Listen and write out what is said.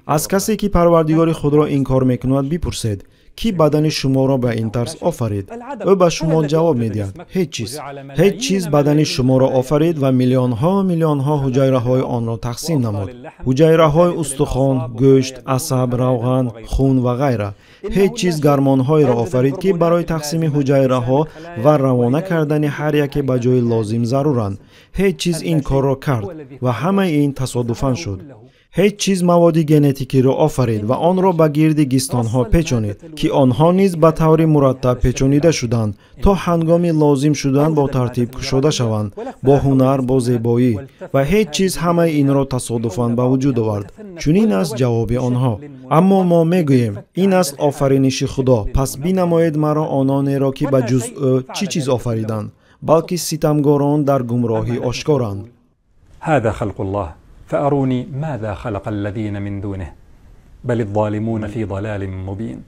Аз касе, ки Парвардигори худро инкор мекунад, бипурсед: кӣ бадани шуморо ба ин тарз офарид? Ӯ ба шумо ҷавоб медиҳад: ҳеҷ чиз. Ҳеҷ чиз бадани шуморо офарид ва миллионҳо миллионҳо ҳуҷайраҳои онро тақсим намуд, ҳуҷайраҳои устухон, гӯшт, асаб, равған, хун ва ғайра. Ҳеҷ чиз гармонҳоеро офарид, ки барои тақсими ҳуҷайраҳо ва равона кардани ҳар яке ба ҷои лозим заруранд. Ҳеҷ чиз ин корро кард ва ҳамаи ин тасодуфан шуд. Ҳеҷ чиз маводи генетикиро офарид ва онро ба гирди гистонҳо печонид, ки онҳо низ ба таври мураттаб печонида шуданд, то ҳангоми лозим шудан бо тартиб кушода шаванд, бо ҳунар, бо зебоӣ. Ва ҳеҷ чиз ҳамаи инро тасодуфан ба вуҷуд овард. Чунин аст ҷавоби онҳо. Аммо мо мегӯем: ин аст офариниши Худо. Пас бинамоед маро ононеро, ки ба ҷуз ӯ чӣ чиз офариданд. Балки ситамгорон дар гумроҳӣ ошкоранд. هذا خلق الله، فأروني ماذا خلق الذين من دونه، بل الظالمون في ضلال مبين.